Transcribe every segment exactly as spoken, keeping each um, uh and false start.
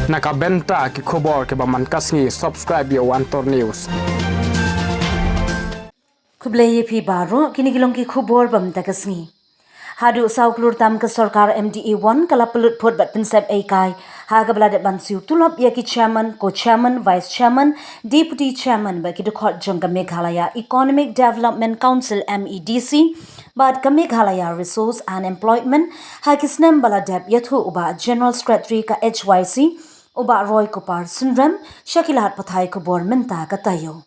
Na ka bynta ki khubor kiba man ka sngi, subscribe ïa u Antor News. Khublei ïa phi baroh, kine ki long ki khubor ba mynta ka sngi. Haduh saw klur tam ka sorkar M D A one ka la pynlut phut bad pynsep eikai ha kaba la dep ban siew tulop ïa ki chairman, co-chairman, vice chairman, deputy chairman bad ki dkhot jong ka Meghalaya Economic Development Council, M E D C, bad ka Meghalaya Resource and Employment ha ki snem ba la dep, ïathuh u Bah General Secretary ka H Y C, u Bah Roy Kupar Synrem, sha ki lad pathai khubor mynta ka taïew.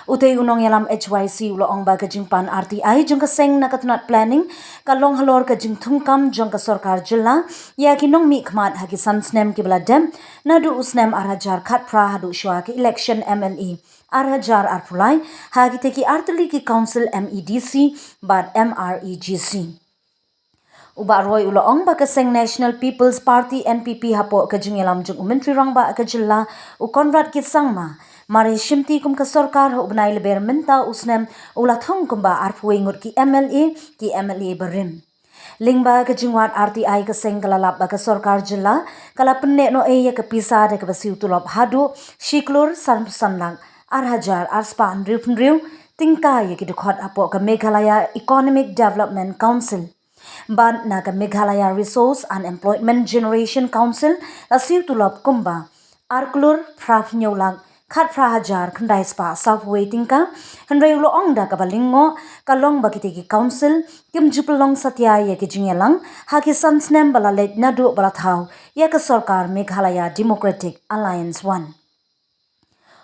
Utei u nongïalam H Y C u la ong ba ka jingpan R T I jong ka seng na ka tnat planning ka long halor ka jingthungkam jong ka sorkar jylla ïa ki nongmihkhmat ha ki san snem kiba la dep, naduh u snem ar hajar khatphra haduh shuwa ka election M L A ar hajar arphew lai ha kitei ki artylli ki council, M E D C bad M R E G C. U Bah Roy u la ong ba ka seng National People's Party, N P P, hapoh ka jingïalam jong u Myntri Rangbah ka jylla, u Conrad K Sangma, mar ïa shimti kum ka sorkar ha u bnai Lber mynta u snem, u la thung kumba arphew wei ngut ki M L A, ki M L A barim. Lyngba ka jingwad R T I ka seng ka la lap ba ka sorkar jylla ka la pynneh noh ei ïa ka pisa da kaba siew tulop haduh shi klur sanphew san lak ar hajar arspah hynriewphew hynriew tyngka ïa ki dkhot hapoh ka Meghalaya Economic Development Council. Bad na ka Meghalaya Resource and Employment Generation Council la siew tulop kumba ar klur phraphew hynñiew lak khatphra hajar khyndai spah sawphew wei tyngka. Hynrei u la ong da kaba lyngngoh ka long ba kitei ki council kim ju pynlong satia ïa ki jingïalang ha ki san snem ba la leit naduh ba la thaw ïa ka sorkar Meghalaya Democratic Alliance One.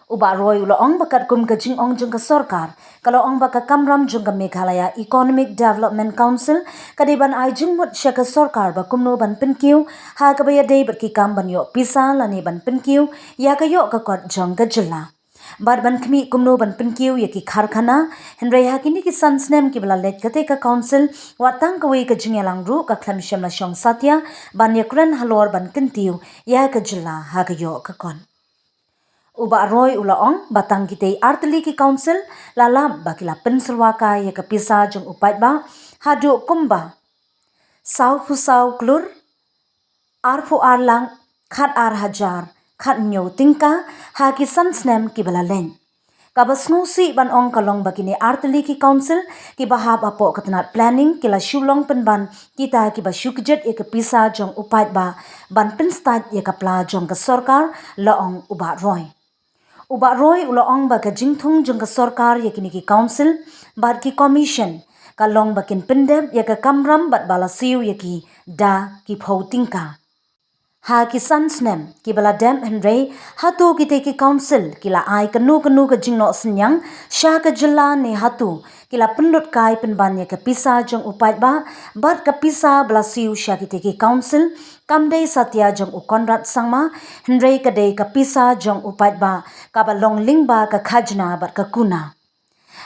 U Bah Roy u la ong ba katkum ka jingong jong ka sorkar, ka la ong ba ka kamram jong ka Meghalaya Economic Development Council ka dei ban ai jingmut sha ka sorkar ba kumno ban pynkiew ha kaba ïadei bad ki kam ban ïoh pisa lane ban pynkiew ïa ka ïoh ka kot jong ka jylla. Bad ban khmih kumno ban pynkiew ïa ki karkhana, hynrei ha kine ki san snem kiba la leit katei ka council, wat tang kawei ka jingïalang ruh ka khlem shym la shong satia ban ïakren halor ban kyntiew ïa ka jylla ha ka ïoh ka kot. U Bah Roy u la ong ba tang kitei artylli ki council la lap ba ki la pynsyrwa kai ïa ka pisa jong u paidbah haduh kumba sawphew saw klur arphew ar lak khatar hajar khathynñiew tyngka ha ki san snem kiba la leit. Kaba sngewsih ban ong ka long ba kine artylli ki council kiba hap hapoh ka tnat planning ki la shu long pynban kita kiba shu kjit ïa ka pisa jong u paidbah ban pynstait ïa ka pla jong ka sorkar, la ong u Bah Roy. U Bah Roy u la ong ba ka jingthung jong ka sorkar ïa kine ki council bad ki commission ka long ba kin pyndep ïa ka kamram bad ba la siew ïa ki da ki phew tyngka ha ki san snem kiba la dep. Hynrei hato kitei ki council ki la ai kano kano ka jingnoh synñiang sha ka jylla ne hato ki la pynlut kai pynban ïa ka pisa jong u paidbah, bad ka pisa ba la siew sha kitei ki council kam dei satia jong u Conrad Sangma, hynrei ka dei ka pisa jong u paidbah kaba long lyngba ka khajna bad ka kuna.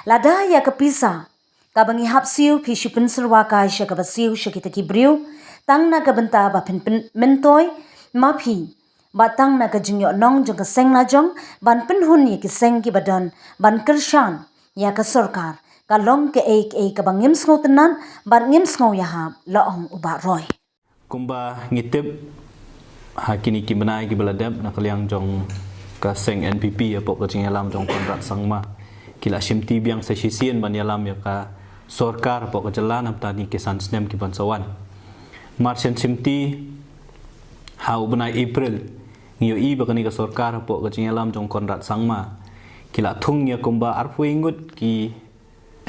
Lada ïa ka pisa kaba ngi hap siew phi shu pynsyrwa kai sha kaba siew sha kita ki briew, tang na ka bynta ba phin pyn-, myntoi ma phi, bad tang na ka jingïohnong jong ka seng lajong ban pynhun ïa ki seng kiba don ban kyrshan ïa ka sorkar, ka long kaei kaei kaba ngim sngewtynnat bad ngim sngewïahap, la ong u Bah Roy. Kumba ngi tip, ha kine ki bnai kiba la dep, na ka liang jong ka seng N P P hapoh ka jingïalam jong Conrad Sangma, ki la shimti biang sa shisien ban ïalam ïa ka sorkar hapoh ka jylla na bynta kine ki san snem ki ban sa wan. Mar shen shimti, ha u bnai April, ngi ïohi ba kane ka sorkar hapoh ka jingïalam jong Conrad Sangma ki la thung ïa kumba arphew ngut ki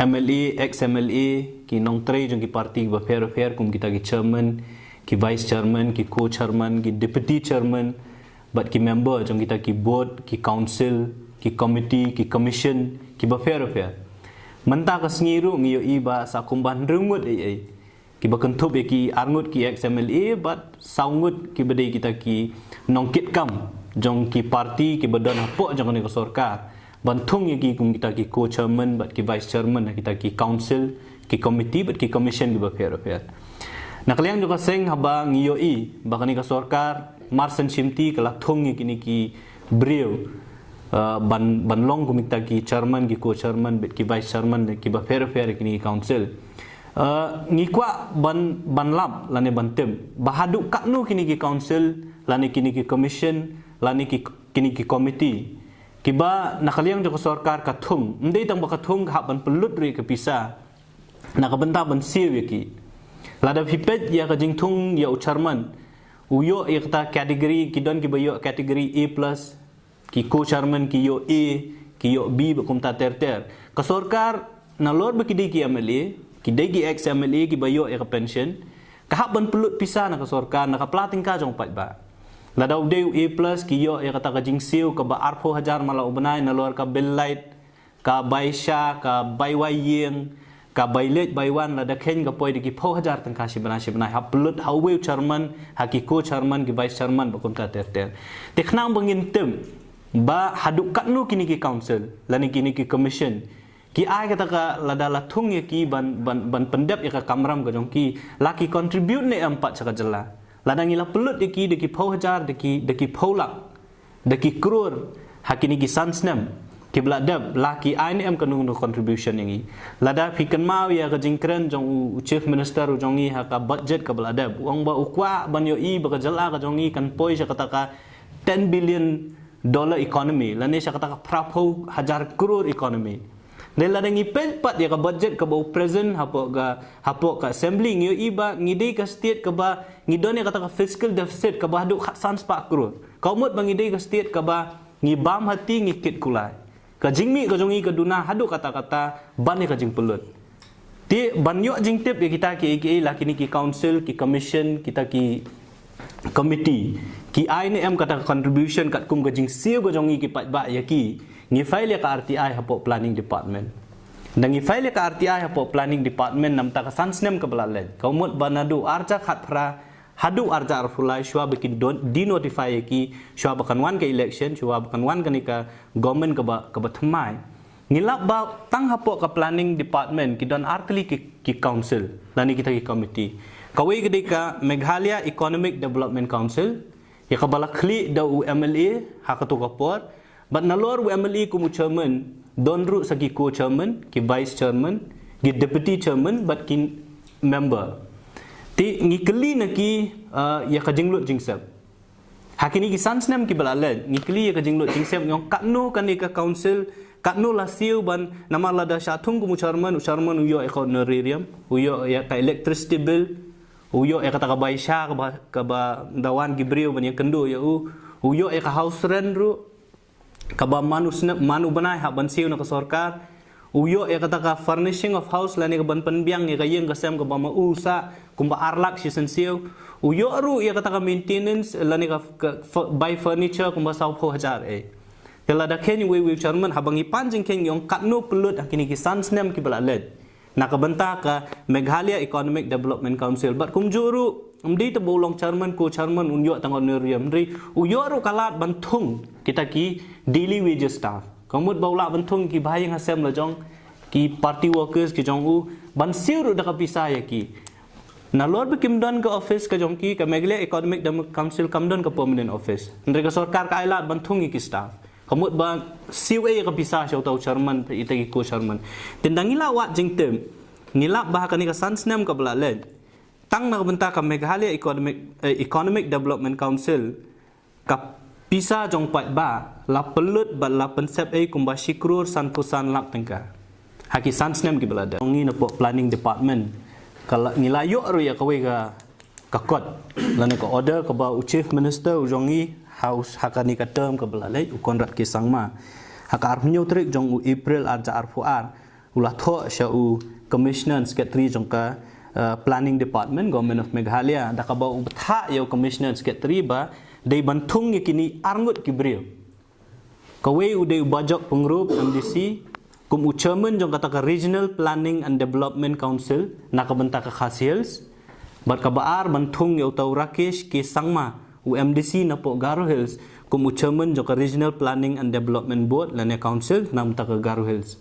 M L A, ex M L A, ki nongtrei jong ki party kiba pher pher, kum kita ki chairman, ki vice chairman, ki co-chairman, ki deputy chairman, bad ki member jong kita ki board, ki council, ki committee, ki commission kiba pher pher. Mynta ka sngi ruh ngi ïohi ba sa kumba hynriew ngut ei ei kiba kynthup ïa ki arngut ki ex M L A bad saw ngut kiba dei kita ki nongkitkam jong ki party kiba don hapoh jong kane ka sorkar, ban thung ïa ki kum kita ki co-chairman bad ki vice chairman ha kita ki council, ki committee bad ki commission kiba pher pher. Na ka liang jong ka seng, haba ngi ïohi ba kane ka sorkar mar shen shimti ka la thung ïa kine ki briew, uh, ban, ban long kum kita ki chairman, ki co-chairman bad ki vice chairman kiba pher pher ha kine ki council, Uh, ngi kwah ban ban lap lane ban tip ba haduh katno kini ki council lane kini ki commission lane ki kini ki committee kiba na ka liang jong ka sorkar ka thung, ym dei tang ba ka thung ka hap ban pynlut ruh ïa ka pisa na ka bynta ban siew ïa ki. Lada phi peit ïa ka jingthung ïa u chairman, u ïoh ïa kata category, ki don kiba ïoh category A plus, ki co-chairman ki ïoh A, ki ïoh B, bad kumta ter ter. Ka sorkar, nalor ba ki dei ki M L A, ki dei ki ex M L A kiba ïoh ïa ka pension, ka hap ban pynlut pisa na ka sorkar na ka pla tyngka jong u paidbah. Lada u dei u A plus, ki ïoh ïa kata ka jingsiew kaba arphew hajar man la u bnai, nalor ka bill light, ka bai sha, ka bai wai ïing, ka bai leit bai wan, lada kheiñ ka poi da ki phew hajar tyngka shi bnai shi bnai, hap pynlut ha uwei u chairman, ha ki co-chairman, ki vice chairman, bad kumta ter ter. Te khnang ba ngin tip ba haduh katno kini ki council lane kini ki commission ki ai kata ka, lada la thung ïa ki ban ban ban pyndep ïa ka kamram ka jong ki, la ki contribute ne em pat sha ka jylla. Lada ngi la pynlut ïa ki da ki phew hajar, da ki da ki phew lak, da ki klur ha kini ki san snem kiba la dep, la ki ai ne em kano kano contribution ïa ngi. Lada phi kynmaw ïa ka jingkren jong u, u chief minister u jong ngi ha ka budget kaba la dep, u ong ba u kwah ban ïohi ba ka jylla ka jong ngi kan poi sha kata ka ten billion dollar economy lane sha kata ka phra phew hajar klur economy. Dei lada ngi peit pat ïa ka budget kaba u present hapoh ka, hapoh ka assembly, ngi ïohi ba ngi dei ka state kaba ngi don ïa kata ka fiscal deficit kaba haduh khatsan spah klur. Ka mut ba ngi dei ka state kaba ngi bam hati, ngi kit kulai. Ka jingmih ka jong ngi ka duna haduh katta katta ban ïa ka jingpynlut. Te ban ïoh jingtip ïa kita kiei kiei, la kini ki council, ki commission, kita ki committee ki ai ne em kata ka contribution katkum ka jingsiew ka jong ngi ki paidbah ïa ki, ngi file ïa ka R T I hapoh planning department. Da ngi file ïa ka R T I hapoh planning department namar ka san snem kaba la leit, ka mut ba naduh arhajar khatphra haduh arhajar arphew lai, shuwa ba ki don, denotify ïa ki, shuwa ba kan wan ka election, shuwa ba kan wan kane ka government kaba, kaba thymmai. Ngi lap ba tang hapoh ka planning department ki don artylli ki, ki council lane kita ki committee. Kawei ka dei ka Meghalaya Economic Development Council, ïa kaba la khlieh da u M L A ha kato ka por, bad nalor u M L A kum u chairman, don ruh sa ki co-chairman, ki vice chairman, ki deputy chairman, bad ki member. Te ngi kylli na ki, uh, ïa ka jinglut jingsep. Ha kini ki san snem kiba la leit, ngi kylli ïa ka jinglut jingsep, ngi ong katno kane ka council, katno la siew ban, namar lada shah thung kum u chairman, u chairman u ïoh ïa ka honorarium, u ïoh ïa ka electricity bill, u ïoh ïa kata ka bai sha kaba, kaba da wan ki briew ban ïakynduh ïa u, u ïoh ïa ka house rent ruh, kaba man u snem, man u bnai hap ban siew na ka sorkar. U ïoh ïa kata ka furnishing of house lane ka ban pynbiang ïa ka ïing ka sem kaba ma u sah kumba ar lak shi sien siew. U ïoh ruh ïa kata ka maintenance lane ka, ka fu-, bai furniture kumba saw phew hajar eh. Te lada kheiñ uwei uwei u chairman, haba ngi pan jingkheiñ ngi ong katno pynlut ha kini ki san snem kiba la leit na ka bynta ka Meghalaya Economic Development Council. Bad kumjuh ruh, ym dei tang ba u long chairman, co-chairman un ïoh tang honorarium, hynrei u ïoh ruh ka lad ban thung kita ki daily wages staff. Ka mut ba u lah ban thung ki bahaïing hasem la jong, ki party workers ki jong u, ban siew ruh da ka pisa ïa ki. Nalor ba kim don ka office ka jong ki, ka Meghalaya Economic Development Council kam don ka permanent office. Hynrei ka sorkar ka ai lad ban thung ïa ki staff. Ka mut ba siew ei ïa ka pisa sha uta u chairman, ita ki co-chairman. Te ynda ngi la wad jingtip, ngi lap ba ha kane ka san snem kaba la leit, tang na ka bynta ka Meghalaya Economic, eh, Economic Development Council, ka pisa jong paidbah la pynlut bad la pynsep ei kumba shi klur sanphew san lak tyngka ha ki san snem kiba la dep. Ngi na poh planning department, ka la, ngi la ïoh ruh ïa kawei ka, ka kot lane ka order kaba u chief minister u jong ngi ha u, ha kane ka term kaba la leit, u Conrad K Sangma, ha ka arphew hynñiew tarik jong u April arhajar arphew ar, u la thoh sha u commissioner and secretary jong ka, uh, planning department, Government of Meghalaya, da kaba u bthah ïa u commissioner and secretary ba dei ban thung ïa kini arngut ki briew. Kawei u dei u Bajok Pyngrope, M D C, kum u chairman jong kata ka Regional Planning and Development Council na ka bynta ka Khasi Hills. Bad kaba ar ban thung ïa uta u Rakesh K Sangma, u M D C na poh Garo Hills, kum u chairman jong ka Regional Planning and Development Board lane Council na bynta ka Garo Hills.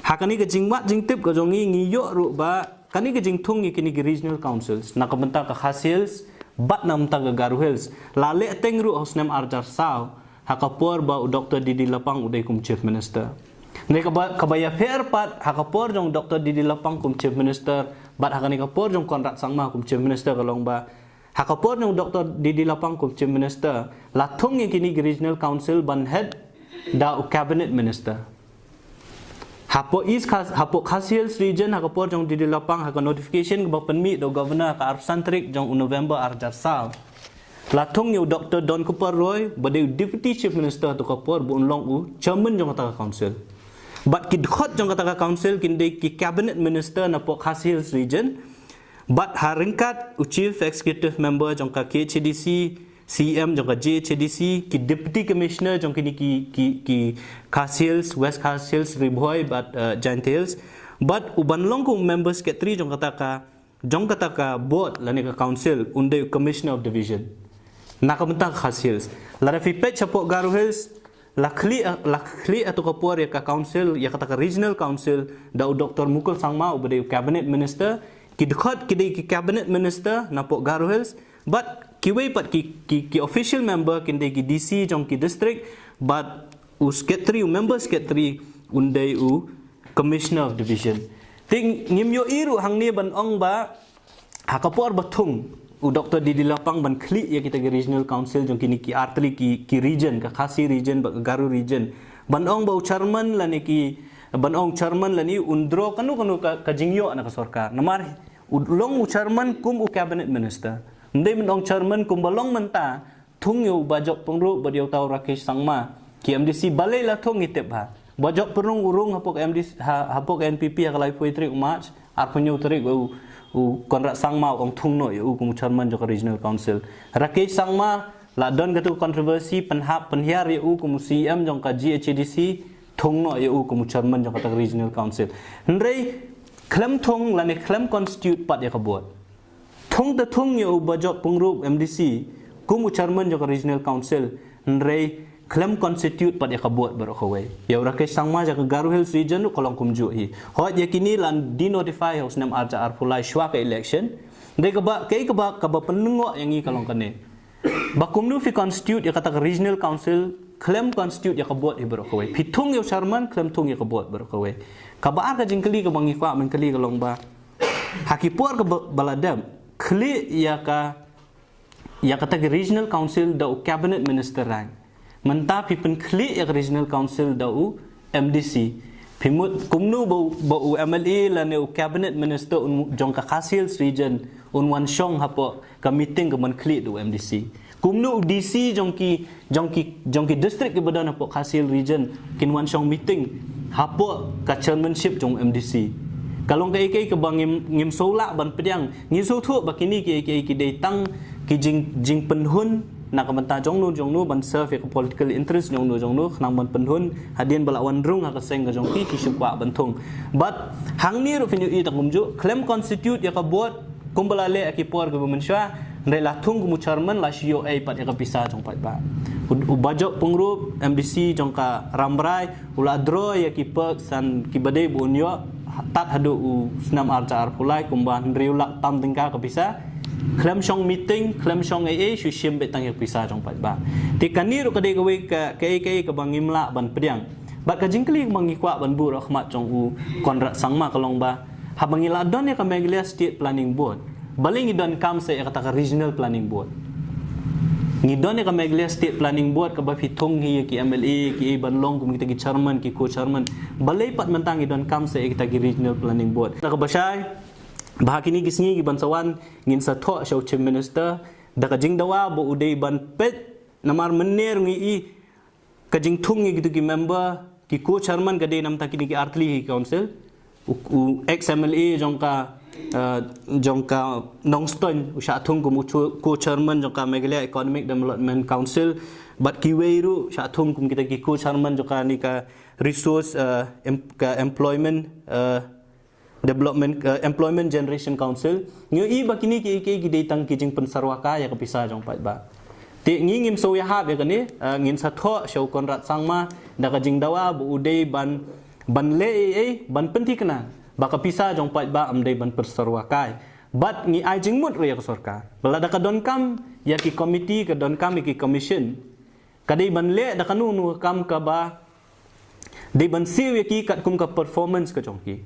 Ha kane ka jingwad jingtip ka jong ngi, ngi ïoh ruh ba kane ka jingthung ïa kine ki regional councils na ka bynta ka Khasi Hills bad na ka bynta ka Garo Hills la leh teng ruh ha u snem arhajar saw, ha ka por ba u Doctor D D Lapang u dei kum Chief Minister. Hynrei kaba, kaba ïapher pat, ha ka por jong u Doctor D D Lapang kum Chief Minister, Bad ha kane ka por jong Conrad Sangma kum Chief Minister ka long ba ha ka por jong Doctor D D Lapang kum Chief Minister la thung ïa kine ki Regional Council ban head da u Cabinet Minister. Hapoh East Khas, hapoh Khasi Hills Region ha ka por jong D D Lapang ha ka notification kaba pynmih da u Governor ka arphew san tarik jong u November arhajar saw. La thung ïa u Doctor Donkupar Roy ba dei u Deputy Chief Minister ha tu ka por ba un long u Chairman jong kata ka Council. Bad ki dkhot jong kata ka Council kin dei ki Cabinet Minister napoh Khasi Hills Region. Bad ha ryngkat u Chief Executive Member jong ka K H A D C, C E M jong ka J H A D C, ki Deputy Commissioner jong kine ki, ki, ki Khasi Hills, West Khasi Hills, Ri Bhoi, bad uh, Jaintia Hills. Bad u ban long kum Member Secretary jong kata ka jong kata ka board lane ka council un dei u Commissioner of Division. Na ka bynta ka Khasi Hills. Lada phi peit shapoh Garo Hills, la khlieh, la khlieh ha tu ka por ïa ka council, ïa kata ka regional council, da u Doctor Mukul Sangma uba dei u cabinet minister, ki dkhot ki dei ki cabinet minister napoh Garo Hills, bad kiwei pat ki, ki, ki official member kin dei ki D C jong ki district, bad u secretary, u member secretary un dei u Commissioner of Division. Te ngim ïohi ruh hangne ban ong ba ha ka por ba thung u Doctor D D Lapang ban khlieh ïa kita ki regional council jong kine ki artylli ki, ki region, ka Khasi region bad ka Garo region, ban ong ba u chairman lane ki, ban ong chairman lane un draw kano kano ka, ka jingïoh na ka sorkar. Namar u long u chairman kum u cabinet minister. Ym dei ban ong chairman kumba long mynta, thung ïa u Bajop Pyngrope bad ïa uta u Rakesh Sangma ki M D C. Balei la thung ngi tip ba Bajop Pyngrope u rung hapoh M D C, ha, hapoh N P P ha ka laiphew tarik u March, arphew hynñiew tarik u, u Conrad Sangma u ong thung noh ïa u kum u chairman jong ka regional council. Rakesh Sangma la don katu controversy pynhap pynhiar ïa u kum u C E M jong ka G H A D C, thung noh ïa u kum u chairman jong kata ka regional council. Hynrei khlem thung lane khlem constitute pat ïa ka board. Thung te thung ïa u Bajop Pyngrope M D C kum u chairman jong ka regional council, hynrei khlem constitute pat ïa ka board baroh kawei. Ïa u Rakesh Sangma jong ka Garo Hills region ruh ka long kumjuh hi. Hooid ïa kine la denotify ha u snem arhajar arphew lai shwa ka election. Dei kaba, kaei kaba, kaba pynlyngngoh ïa ngi ka long kane. Ba kumno phi constitute ïa kata ka regional council khlem constitute ïa ka board hi baroh kawei. Phi thung ïa u chairman khlem thung ïa ka board baroh kawei. Kaba ar ka jingkylli kaba ngi kwah ban kylli ka long ba ha ki por kaba, ba la dep khlieh ïa ka, ïa kata ka regional council da u cabinet minister rank. Mynta phi pynkhlieh ïa ka regional council da u M D C. Phi mut kumno ba u, ba u M L A lane u cabinet minister un, jong ka Khasi Hills region un wan shong hapoh ka meeting ka ban khlieh da u M D C. Kumno u D C jong ki, jong ki, jong ki district kiba don hapoh Khasi Hills region kin wan shong meeting hapoh ka chairmanship jong u M D C. Ka long kaei kaei kaba ngim, ngim sngewlah ban pdiang, ngim sngewthuh ba kine kiei kiei ki dei tang ki jing, jingpynhun na ka bynta jongno jongno ban serve ïa ka political interest jongno jongno khnang ban pynhun hadien ba la wan rung ha ka seng ka jong ki ki shu kwah ban thung. Bad hangne ruh phin ïohi tang kumjuh khlem constitute ïa ka board kumba la leh ha ki por kiba mynshuwa, hynrei la thung kum u chairman la shu ïoh-ei pat ïa ka pisa jong paidbah. U, u Bajop Pyngrope M D C jong ka Rambrai u la draw ïa ki perks san kiba dei ba un ïoh tad haduh u snem arhajar arphew lai kumba hynriew lak tam tyngka ka pisa. Khlem shong meeting, khlem shong ei ei, shu shim beit tang ïa ka pisa jong paidbah. Te kane ruh ka dei kawei ka, kaei kaei kaba ngim lah ban pdiang. Bad ka jingkylli kaba ngi kwah ban buh ruh ha khmat jong u Conrad Sangma ka long ba haba ngi la don ïa ka Meghalaya State Planning Board, balei ngi donkam sa ïa kata ka Regional Planning Board? Ngi don ïa ka Meghalaya State Planning Board kaba phi thung hi ïa ki M L A, ki ban long kum kita ki chairman, ki co-chairman. Balei pat mynta ngi donkam sa ïa kita ki Regional Planning Board? Na kaba shai, ba ha kine ki sngi ki ban sa wan ngin sa thoh sha u Chief Minister da ka jingdawa ba u dei ban peit, namar mynne ngi i ka jingthung ïa kitu ki member, ki co-chairman ka dei namta kine ki artylli ki council. U, u ex M L A jong ka, eh, jong ka Nongstoiñ u shah thung kum u co-, co-chairman jong ka Meghalaya Economic Development Council. Bad kiwei ruh shah thung kum kita ki co-chairman jong kane ka resource, eh, em-, ka employment, eh, Development, eh, Employment Generation Council. Ngi ïohi ba kine kiei kiei ki dei tang ki jingpynsyrwa kai ïa ka pisa jong paidbah. Te ngi ngim sngewïahap ïa kane, eh, ngin sa thoh sha u Conrad Sangma da ka jingdawa ba u dei ban, ban leh ei ei ban pynthikna ba ka pisa jong paidbah ym dei ban pynsyrwa kai. Bad ngi ai jingmut ruh ïa ka sorkar ba lada ka donkam ïa ki committee, ka donkam ïa ki commission, ka dei ban leh da kano kano ka kam kaba dei ban siew ïa ki katkum ka performance ka jong ki.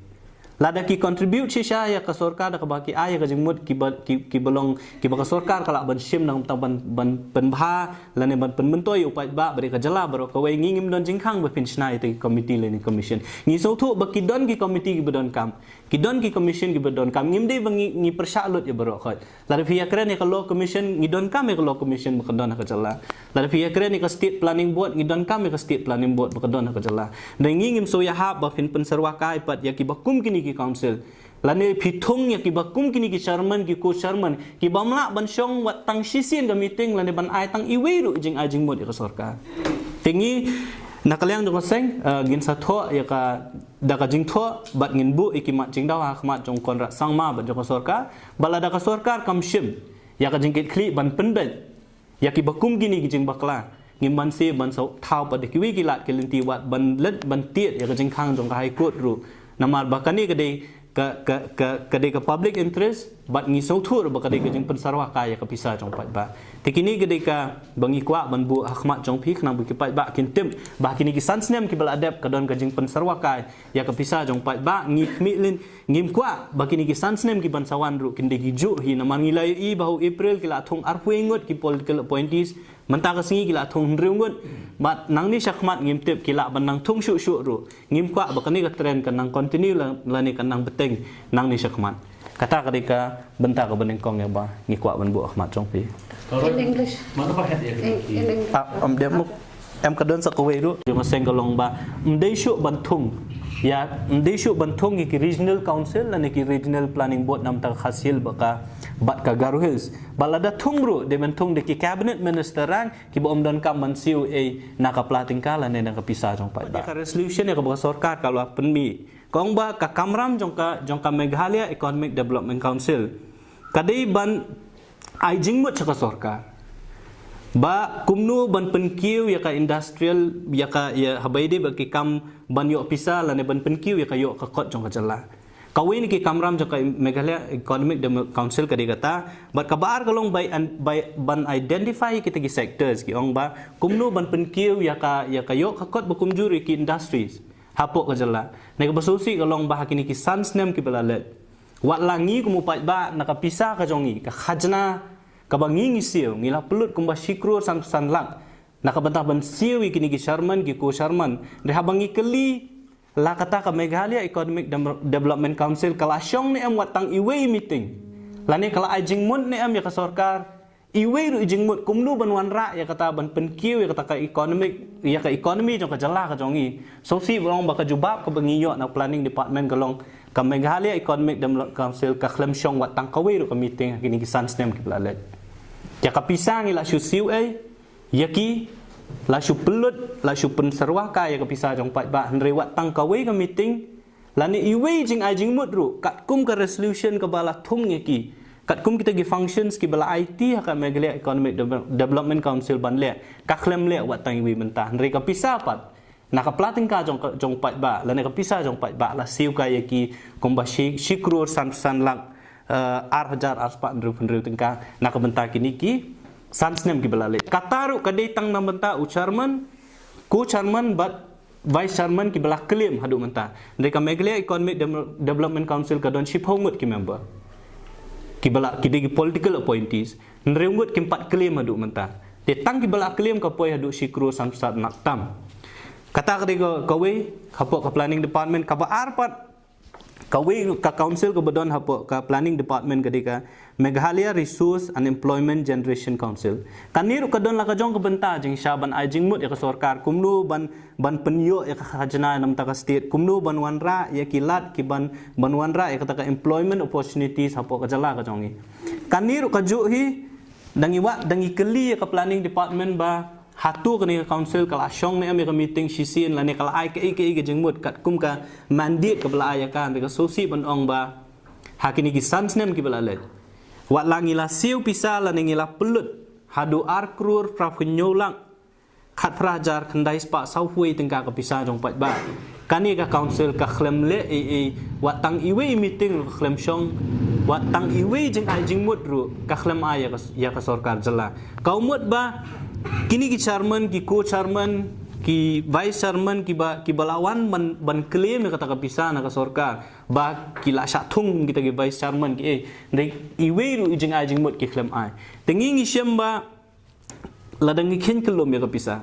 Lada ki contribute shisha ïa ka sorkar da kaba ki ai ïa ka jingmut kiba, ki, kiba long, kiba ka sorkar ka lah ban shim nangta ban, ban pynbha lane ban pynmyntoi ïa u paidbah bad ïa ka jylla baroh kawei. Ngi ngim don jingkhang ba phin shna ïa ki committee lane commission. Ngi sngewthuh ba ki don ki committee kiba donkam. Ki don ki commission kiba donkam. Ngim dei ba ngi, ngi pyrshah lut ïa baroh khoit. Lada phi ïa kren ïa ka law commission, ngi donkam ïa ka law commission ba ka don ha ka jylla. Lada phi ïa kren ïa ka state planning board, ngi donkam ïa ka state planning board ba ka don ha ka jylla. Dei ngi ngim sngewthuh ba phin pynsyrwa kai pat ïa kiba kum kine ki council. Lane phi thung ïa kiba kum kine ki chairman, ki co-chairman, kiba ym lah ban shong wat tang shisien ka meeting lane ban ai tang iwei ruh jingai jingmut ïa ka sorkar. Te ngi na ka liang jong ka seng, eh, ngin sa thoh ïa ka da ka jingthoh bad ngin buh ïa ki mat jingdawa ha khmat jong Conrad Sangma bad jong ka sorkar. Bad lada ka sorkar kam shim ïa ka jingkitkhlieh ban pyndait ïa kiba kum kine ki jingbakla, ngim banse ban sa thaw pat da kiwei ki lad ki lynti wat ban leit ban tied ïa ka jingkhang jong ka High Court ruh. Namar ba kane ka dei ka, ka, ka, ka dei ka public interest bad ngi sngewthuh ruh ba ka dei ka jingpynsyrwa kai ïa ka pisa jong paidbah. Te kine ka dei kaba ngi kwah ban buh ha khmat jong phi khnang ba ki paidbah kin tip ba kine ki san snem kiba la dep ka don ka jingpynsyrwa kai ïa ka pisa jong paidbah. Ngi khmih lynti, ngim kwah ba kine ki san snem kiban sa wan ruh kin dei kijuh hi, namar ngi la ïohi ba ha u April ki la thung arphew ngut ki political appointees, mynta ka sngi ki la thung hynriew ngut. Bad nangne shakhmat ngim tip ki lah ban nang thung shuh shuh ruh. Ngim kwah ba kane ka trend kan nang continue la, lane kan nang bteng nangne shakhmat. Kata ka dei ka bynta kaba nyngkong ïa ba ngi kwah ban buh ha khmat jong phi. In English. Mano ba het ïa In, in English. Ah, em, dei mo, em, ka don sa kawei ruh jong ka seng ka long ba ym dei shuh ban thung ïa, ym dei shuh ban thung ïa ki regional council lane ki regional planning board namar ka Khasi Hills bad ka, bad ka Garo Hills. Bad lada thung ruh dei ban thung da ki cabinet minister rank kiba ym donkam ban siew ei na ka pla tyngka lane na ka pisa jong paidbah. Ka resolution ïa kaba ka sorkar ka la pynmih ka ong ba ka kamram jong ka, jong ka Meghalaya Economic Development Council ka dei ban ai jingmut sha ka sorkar ba kumno ban pynkiew ïa ka industrial, ïa ka, ïa haba ïadei bad ki kam ban ïoh pisa lane ban pynkiew ïa ka ïoh ka kot jong ka jylla. Kawei na ki kamram jong ka Meghalaya Economic Dem-, Council ka dei kata. Bad kaba ar ka long bai an-, bai ban identify kita ki sectors, ki ong ba kumno ban pynkiew ïa ka, ïa ka ïoh ka kot ba kumjuh ïa ki industries hapoh ka jylla. Ne kaba sngewsih ka long ba ha kine ki san snem kiba la leit, wat la ngi kum u paidbah na ka pisa ka jong ngi, ka khajna kaba ngi ngi siew, ngi la pynlut kumba shi klur san, san lak na ka bynta ban siew ïa kine ki chairman, ki co-chairman. Hynrei haba ngi kylli la kata ka Meghalaya Economic Dem-, Development Council ka la shong ne em wat tang iwei meeting, lane ka la ai jingmut ne em ïa ka sorkar iwei ruh i jingmut kumno ban wanrah ïa kata ban pynkiew ïa kata ka economic, ïa ka economy jong ka jylla ka jong ngi. Sngewsih ba long ba ka jubab kaba ngi ïoh na planning department ka long ka Meghalaya Economic Development Council ka khlem shong wat tang kawei ruh ka meeting ha kine ki san snem kiba la leit. Ïa ka pisa ngi la shu siew ei ïa ki, la shu pynlut, la shu pynsyrwa kai ïa ka pisa jong paidbah, hynrei wat tang kawei ka meeting lane iwei jingai jingmut ruh katkum ka resolution kaba la thung ïa ki, katkum kita ki functions kiba la aiti ha ka Meghalaya Economic Deve-, Development Council ban leh, ka khlem leh wat tang iwei mynta. Hynrei ka pisa pat na ka pla tyngka jong ka, jong paidbah lane ka pisa jong paidbah la siew kai ïa ki kumba shi, shi klur san, san lak, eh, ar hajar ar spah hynriew phew hynriew tyngka na ka bynta kine ki san snem kiba la leit. Kata ruh ka dei tang na bynta u chairman, co-chairman bad vice chairman kiba la claim haduh mynta. Hynrei ka Meghalaya Economic Dem-, Development Council ka don shiphew ngut ki member kiba la, ki dei ki political appointees. Hynriew ngut kim pat claim haduh mynta. Te tang kiba la claim ka poi haduh shi klur san, san lak tam. Kata ka dei ka, kawei hapoh ka planning department. Kaba ar pat, kawei ka council kaba don hapoh ka planning department ka dei ka Meghalaya Resource and Employment Generation Council. Kane ruh ka don la ka jong ka bynta jingshah ban ai jingmut ïa ka sorkar kumno ban, ban pynïoh ïa ka khajna na bynta ka state, kumno ban wanrah ïa ki lad kiban, ban wanrah ïa kata ka employment opportunities hapoh ka jylla ka jong ngi. Kane ruh kajuh hi, da ngi wad, da ngi kylli ïa ka planning department ba hato kane ka council ka la shong ne em ïa ka meeting shisien lane ka la ai kaei kaei ka jingmut katkum ka mandate kaba la ai ïa ka, hynrei ka sngewsih ban ong ba ha kine ki san snem kiba la leit, wat la ngi la siew pisa lane ngi la pynlut haduh ar klur phra phew hynñiew lak khatphra hajar khyndai spah sawphew tyngka ka pisa jong paidbah. Kane ka council ka khlem leh ei ei, wat tang iwei i meeting ruh ka khlem shong, wat tang iwei jingai jingmut ruh ka khlem ai ïa ka, ïa ka sorkar jylla. Ka mut ba kine ki chairman, ki co-chairman, ki vice chairman kiba, kiba la wan ban, ban claim ïa kata ka pisa na ka sorkar, ba ki la shah thung kita ki vice chairman ki ei. Hynrei iwei ruh i jingai jingmut ki khlem ai. Te ngi ngi shem ba lada ngi kheiñ kyllum ïa ka pisa,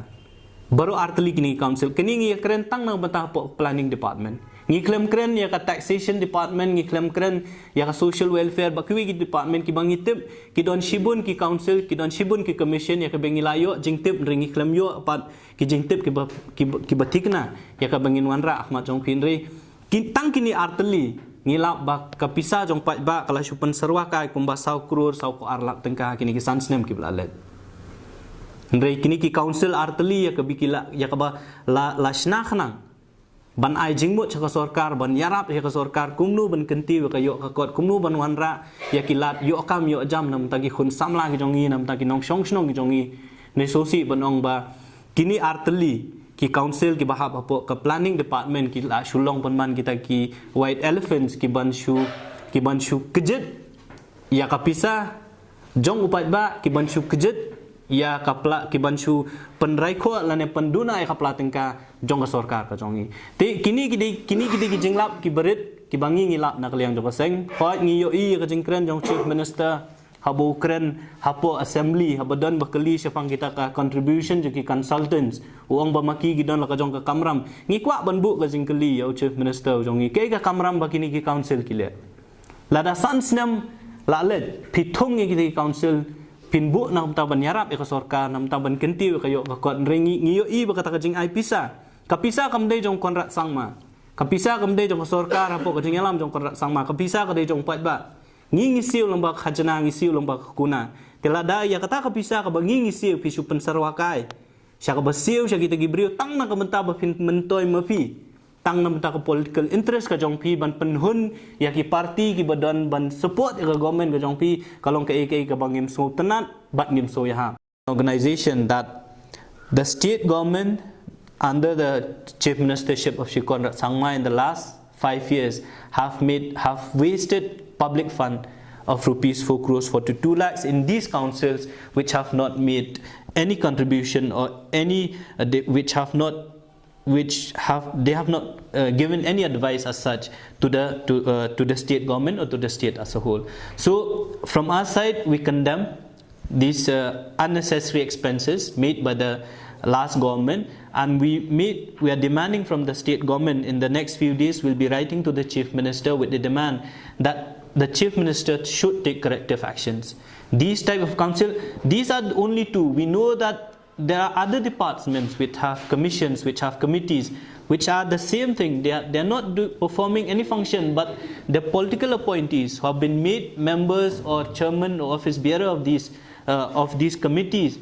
baroh artylli kine ki council, kine ngi ïa kren tang na ka bynta hapoh planning department. Ngi khlem kren ïa ka taxation department, ngi khlem kren ïa ka social welfare, ba kiwei ki department kiba ngi tip ki don shibun ki council, ki don shibun ki commission ïa kaba ngi la ïoh jingtip, hynrei ngi khlem ïoh pat ki jingtip kiba, kiba, kiba thikna ïa kaba ngin wanrah ha khmat jong phi. Hynrei ki, tang kine artylli ngi lap ba ka pisa jong paidbah ka la shu pynsyrwa kai kumba saw klur saw ko ar lak tyngka ha kine ki san snem kiba la leit. Hynrei kine ki council artylli ïa kaba ki la, ïa kaba la, la shna khnang ban ai jingmut sha ka sorkar, ban ïarap ïa ka sorkar kumno ban kyntiew ïa ka ïoh ka kot, kumno ban wanrah ïa ki lad ïoh kam ïoh jam na bynta ki khun samla ki jong ngi, na bynta ki nongshong shnong ki jong ngi. Hynrei sngewsih ban ong ba kine artylli ki council kiba hap hapoh ka planning department ki la shu long pynban kita ki white elephants kiban shu, kiban shu kjit ïa ka pisa jong u paidbah, kiban shu kjit ïa ka pla, kiban shu pynraikhoh lane pynduna ïa ka pla tyngka jong ka sorkar ka jong ngi. Te kine ki dei, kine ki dei ki jinglap kiba rit kiba ngi ngi lap na ka liang jong ka seng. Hooid, ngi ïohi ïa ka jingkren jong Chief Minister haba u kren hapoh assembly, haba don ba kylli shaphang kita ka contribution jong ki consultants, u ong ba ma ki ki don la ka jong ka kamram. Ngi kwah ban buh ka jingkylli ïa u Chief Minister jong ngi, kaei ka kamram ba kine ki council ki leh? Lada san snem la leit, phi thung ïa kita ki council, phin buh na ka bynta ban ïarap ïa ka sorkar, na ka bynta ban kyntiew ïa ka ïoh ka kot, hynrei ngi, ngi ïohi ba kata ka jingai pisa, ka pisa kam dei jong Conrad Sangma, ka pisa kam dei jong ka sorkar hapoh ka jingïalam jong Conrad Sangma, ka pisa ka dei jong paidbah. Ngi ngi siew lyngba ka khajna, ngi siew lyngba ka kuna. Te lada ïa kata ka pisa kaba ngi ngi siew phi shu pynsyrwa kai sha kaba siew sha kita ki briew tang na ka bynta ba phin myntoi ma phi, tang na bynta ka political interest ka jong phi ban pynhun ïa ki party kiba don ban support ïa ka government ka jong phi, ka long kaei kaei kaba ngim sngewtynnat bad ngim sngewïahap. Organization that the state government under the Chief Ministership of Shri Conrad Sangma in the last five years have made, have wasted public fund of rupees four crores forty-two lakhs in these councils which have not made any contribution or any, uh, they, which have not, which have, they have not, uh, given any advice as such to the, to, uh, to the state government or to the state as a whole. So from our side, we condemn these, uh, unnecessary expenses made by the last government, and we made, we are demanding from the state government, in the next few days we'll be writing to the Chief Minister with the demand that the Chief Minister should take corrective actions. These type of council, these are only two. We know that there are other departments which have commissions, which have committees, which are the same thing. They are, they are not do, performing any function, but the political appointees who have been made members or chairman or office bearer of these, uh, of these committees,